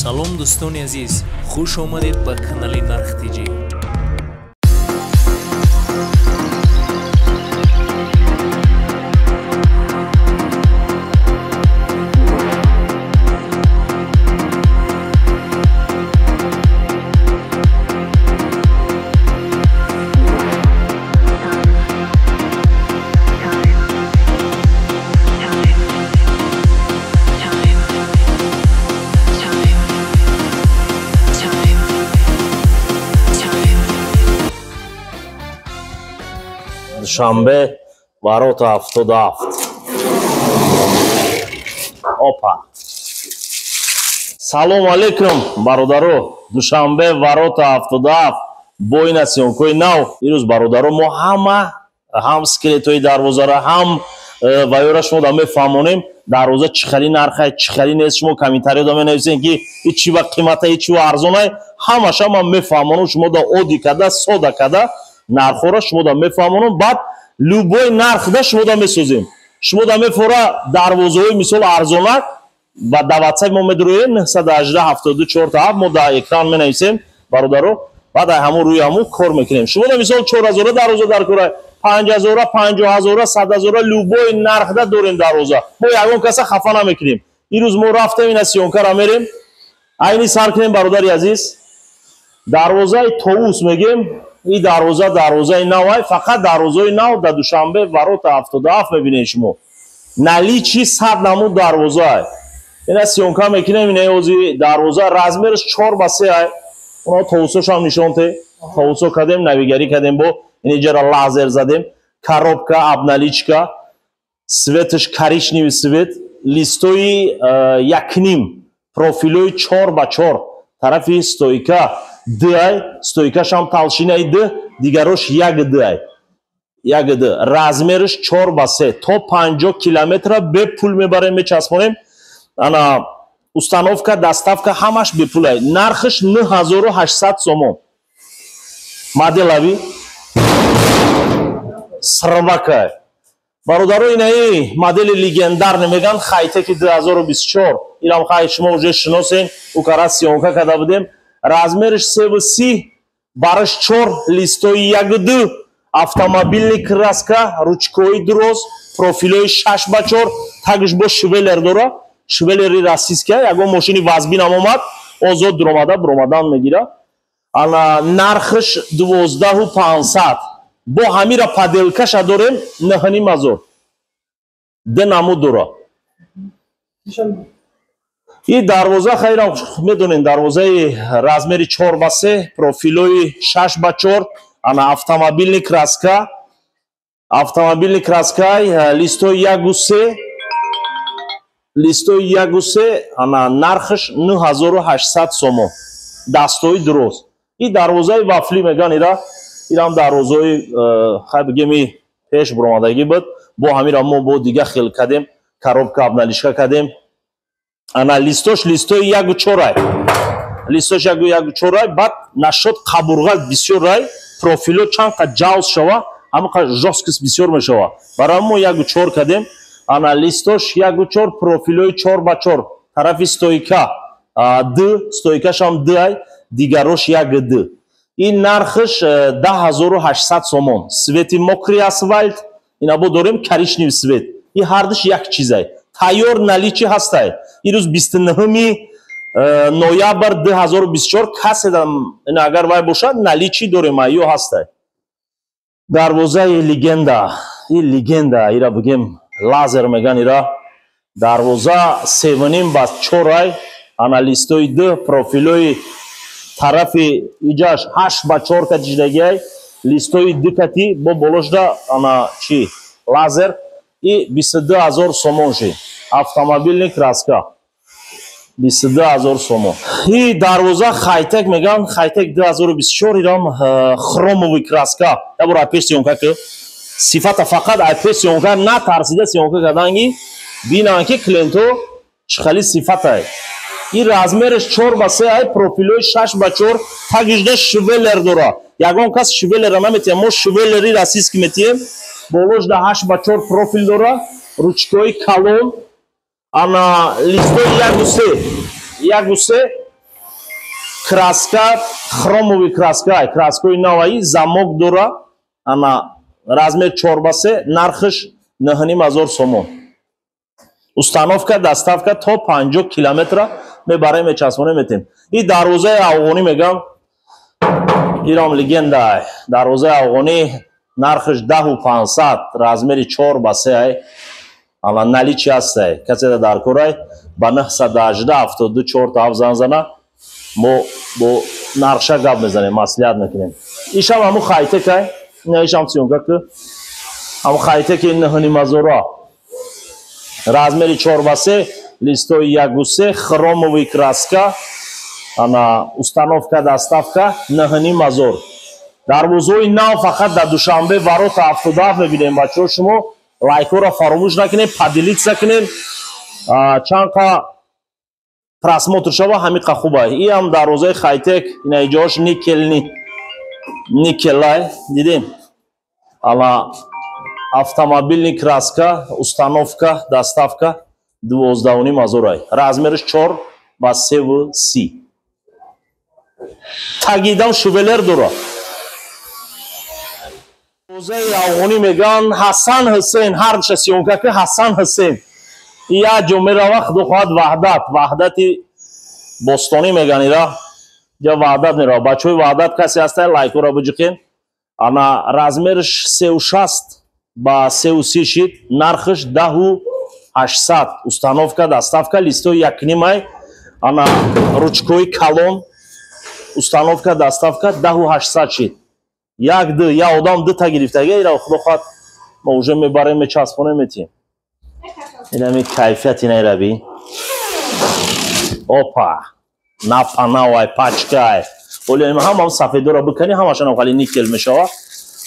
Салом, дӯстони азиз, хуш омадед ба канали Нарх ТЖ. Душанбе, ворота 77. Опа, салом алейкум, бародаро! Душанбе, ворота 77, бо ина съёмкои нав. Ирӯз, бародаро, мо ҳама, ҳам скелетҳои дарвозара, ҳам ваёра шумо да мефаҳмонем, дарвоза чӣ хели нархай, чӣ хели нест. Шумо комментариё да менависем, ки и чӣ ба қимата, и чӣ ба арзонай. Ҳамаша ман мефаҳмонам шумо да, оддӣ када, сода када нархҳоро шумо да мефаҳмонам. Баъд любой нарх да шумо да месозем. Шумо да мефора дарвозаҳои, мисол, арзонак ва да ватсап мо медуроем, 918 72 7, мо да экран менависем, бародаро. Баъд ай ҳамун рӯи ҳамун кор мекунем. Шумо да, мисол, 4000 дарвоза дар кора, 5000, 50 000, 100 000, любой нарх да дорем дарвоза. Мо ягон каса хафа намекунем. Ирӯз мо рафтем, ина съёмкара мерем, айни сар кунем. Бародари азиз, дарвозаи Товус мегем. И дарвоза дарвозаи навай. Фақат дарвозаи нав дар Душанбе, ворота 77 мебинед шумо. Наличии 100 намуд дарвоза. Ина съёмка мекунем. Ина ози дарвоза размераш 4 ба 3 ай. Оно товусошам нишонте. Товусо кардем, навигарӣ кардем, бо иниҷара лазер задем. Коробка, обналичка, цветаш коричневый цвет, листои 1,5, профилои 4 ба 4, тарафи стойка д, стойкашам толщинаи д, дигарош як д, як д. Размераш 4 ба 3, то 50 километра бепул мебарем, мечаспонем. Ана установка, доставка ҳамаш бепулай. Нархаш 9800 сомон. Моделави срвакай, бародаро. Инаи модели легендарный меган, Хайтеки 2024. Инам хай шумо уже шиносен, укара съёмка карда будем. Размериш 3,30, бараш чор, листои як д, автомобильный краска, ручкои дроз, профилои 6 ба 4, тагиш бо швеллер дора, швеллери российская. Ягон мошини вазбинам омад, озод дуромада буромадан мегира. Ана нархаш 12 500. Бо ҳамира поделкаша дорем, 9 500. Д намуд дора и дарвоза. Хайрам медонем, дарвозаи размери 4 ба 3, профилои 6 ба 4, ана автомобильный краска, автомобильный краскай, листои 1,3, листои 1,3. Ана нархаш 9800 сомон. Дастои дуроз. И дарвозаи вафли меган ира. Ирам дарвозаи хай бигеми пеш буромадагӣ буд. Бо ҳамира мо бо дига хел кардем, коробка, обналичка кардем. Ана листош листои 1,4-ай, листош 1,4-ай. Баъд нашод қабурға бисёрай, профило чанд қа ҷавз шава, ҳамақа жёсткость бисёр мешава. Барои мо 1,4 кардем. Ана листош 1,4, профилои 4 ба 4, тарафи стойка д, стойкашам д ай, дигарош як д. Ин нархаш 10 800 сомон. Цвети мокрый асфальт, ина бо дорем коричневый цвет. И ҳардуш як чизай. Тайёр, наличии ҳастай. Ирӯз 29-ми ноябр 2024. Касе агар вай бошад, наличии дорем, ё ҳастай. Дарвозаи легенда, и легенда ира бигем, лазер меган ира. Дарвоза 3,5 ба 4-ай. Ана листои д, профилои тарафи иҷаш 8 ба 4 катишдагиай, листои д кати, бо болошда ана чи лазер. И 22 000 сомон ши. Автомобильный краска, 22 000 сомон. И дарвоза Хайтек меган, Хайтек 2024. Ирам хромовый краска. Ябор айпеш съёмка ки сифата, фақат айпеш съёмка, натарсида съёмка карданги бинан, ки клиенто чӣ хели сифатай. И размераш 4 ба 3 ай, профилои 6 ба 4, тагижда швеллер дора. Ягон кас швеллера наметиҳам, мо швеллери российский метиҳем. Боложда 8 ба 4 профил дора, ручкои калон. Ана листои 1,3, 1,3. Краска хромовый краска, краскаи наваи, замок дора, ана размер 4 ба 3, нархш 9500 сомон. Установка, доставка то 50 километра мебарем, мечаспонем, метем. И дарвозаи афғонӣ мегам, ирам легенда. Дарвозаи афғонӣ нархш 10 500, размери 4 ба 3 ай, ана наличии ҳастай. Касе дар корай, ба 918 72 4 7 зан зана, мо бо нархша гап мезанем, маслиҳат мекунем. Ишам ҳаму хайтекай, ишам съёмка ки, ҳаму хайтеки 9500-ра, размери 4 ба 3, листои 1,3, хромовый краска, ана установка, доставка 9500. Дарвозаҳои нав фақат дар Душанбе, ворота 77 мебинем. Бачаҳо, шумо лайкҳоро фаромӯш накунед, поделиться кунед, чанд қа просмотр шава, ҳамиқа хуба. Иам дарвозаи хайтек, ина иҷош никелни, никелай дидем, ала автомобильный краска, установка, доставка 12 500-ай, размериш 4 ба 3,30. Тагидам шувелер дора. Дарвозаи афғонӣ мегӯянд, Ҳасан Ҳусейн, ҳардуша съёмка ки, Ҳасан Ҳусейн як ҷо мерава, худо хоҳад. Ваҳдат, Ваҳдати бостонӣ мегӯянд, ира ҷа Ваҳдат мерава. Бачаҳои Ваҳдат касе ҳастай, лайкҳоро биҷиқен. Ана размериш 3,60 ба 3,30 шид, нархш 10 800, установка, доставка, листои 1,5-ай, ана ручкои калон, установка, доставка 10 800 шид. Як ду я одам дута гирифтага, ира худо хоҳад мо уже мебарем, мечаспонем, метиҳем. Инами кайфият, ина би, опа, напанавай пачкай. Оли ҳамам сафедора бикани, ҳамашанам хали никел мешава.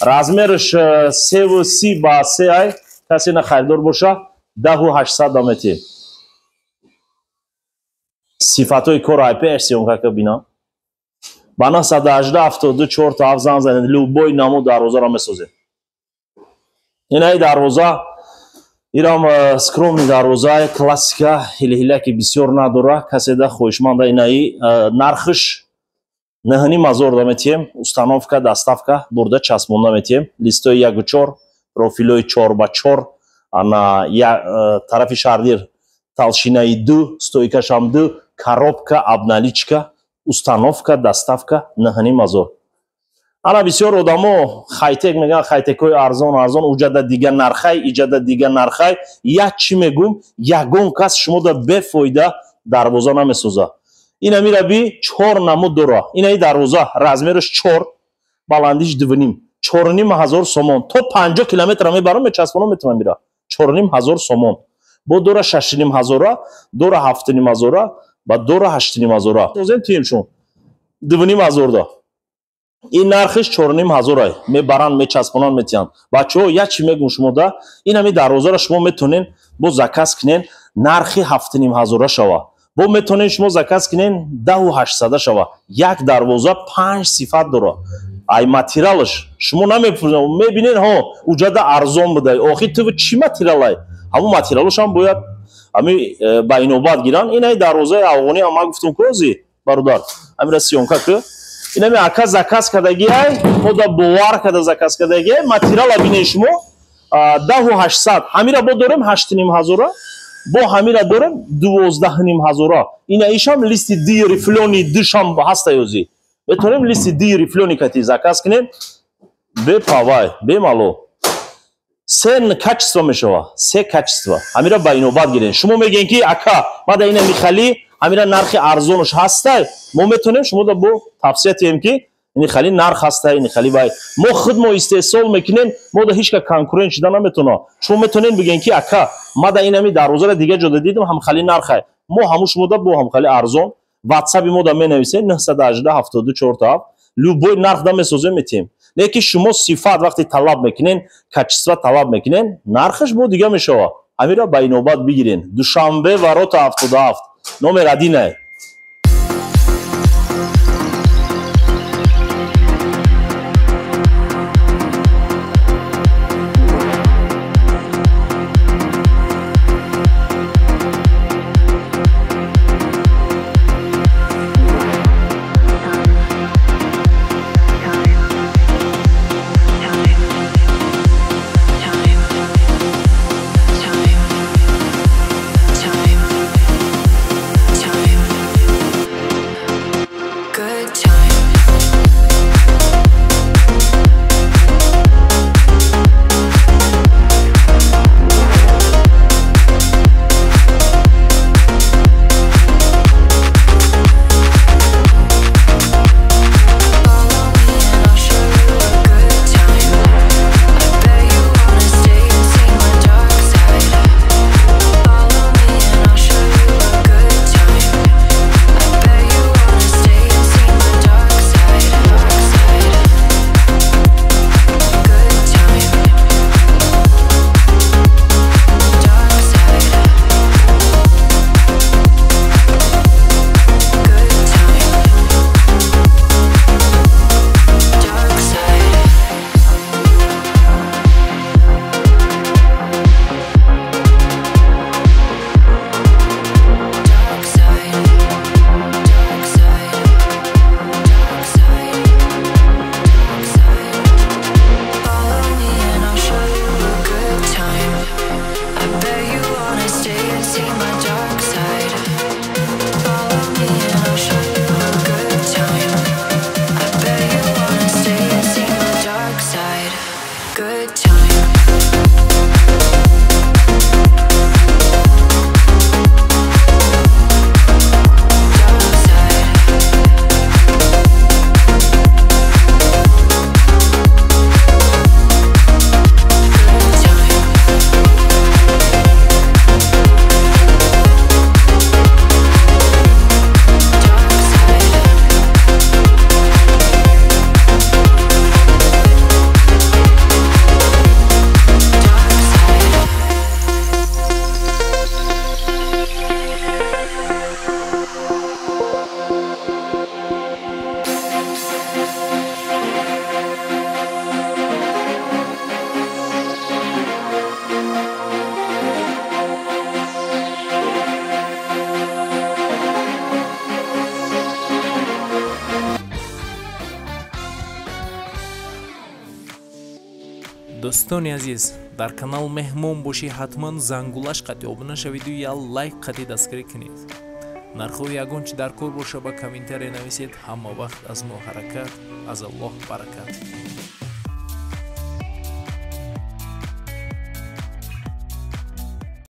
Размерш 3,30 ба 3 ай. Касе на харидор боша, 10 800 даметиҳем. Сифатҳои кор ай пеш съёмка ка бинам. Ба 918 72 4 7 занг занед, любой намуд дарвозаро месозем. Инаи дарвоза, ирам скромный дарвоза, классика, ҳилҳилаки бисёр надора. Каседа хоҳишманда, инаи нархш 9500 да метиҳем, установка, доставка, бурда часпонда метиҳем. Листои 1,4, профилои 4 ба 4, ана тарафи шарнир толщинаи 2, стойкашам 2, коробка, обналичка, установка, доставка 9500. Ана бисёр одамо хайтек мегӯянд, хайтекҳои арзон, арзон, уҷада дига нархай, иҷада дига нархай. Як чӣ мегӯм: ягон кас шумода бефоида дарвоза намесоза. Ина мираби чор намуд дора. Инаи дарвоза размераш 4, баландиш 2,5, 4500 сомон. То 50 километра мебарам, мечаспонам, метавонам бира. 4500 сомон. Бо дора 6500-ра, дора 7500-ра ба дора 8500-ра. Созем, тием шун 2500-да. Ин нархиш 4500-ай, мебаранд, мечаспонанд, метиҳанд. Бачаҳо, як чӣ мегӯм шумода: ин ҳами дарвозаро шумо метонен бо заказ кунен, нархи 7500-а шава, бо метонен шумо заказ кунен, 10 800-а шава. Як дарвоза панҷ сифат дора. Ай материалаш шумо намепурсед, мебинен, ҳо, уҷада арзон будай. Охи ту чӣ материалай, ҳамун материалошам бояд ҳами ба инобат гиранд. Инаи дарвозаи афғонӣ ҳам ман гуфтум кози бародар, ҳамира съёмка ки, инами ака заказ кардагиай, мода бовар карда заказ кардагиай. Материала бинен шумо, 10 800. Ҳамира бо дорем 8500-а, бо ҳамира дорем 12 500-а. Ина ишам листи ди рифлёни душам ҳаста, ёзи метавонем листи ди рифлёни кати заказ кунем, бепавай, бемало. Се качество мешава, се качество. Ҳамира ба инобат гирен. Шумо мегӯен ки ака, мада ина михали, ҳамира нархи арзонаш ҳастай, мо метавонем шумо бо тавсия тиҳем ки ини хали нарх ҳастай, ини хали вай. Мо худ мо истеҳсол мекунем, мо да ҳеч ка конкурент шида наметавона. Шумо метавонем бигӯен ки ака, мада инами дарвозаро дига ҷода дидам, ҳамхали нархай, мо ҳамун шумода бо ҳамхали арзон. Ватсаби мо да менависем, 918 72 4 любой нарх да месозем, метиҳем. Лекин шумо сифат вақте талаб мекунен, качество талаб мекунен, нархаш бо дига мешава. Ҳамира ба инобат бигирен. Душанбе, ворота 77, номер 1-ай. See my dark side. Follow me and I'll show you a good time. I bet you wanna stay and see my dark side. Good time. Dark side. Good time. Dark side. Dark side. Дӯстони азиз, дар канал меҳмон бошӣ, ҳатман зангулаш қатъи обуна шавиду я лайк қатъи дастгирӣ кунед. Нархҳои ягон чи дар кор боша, ба комментария нависед. Ҳама вақт аз мо ҳаракат, аз Аллоҳ баракат.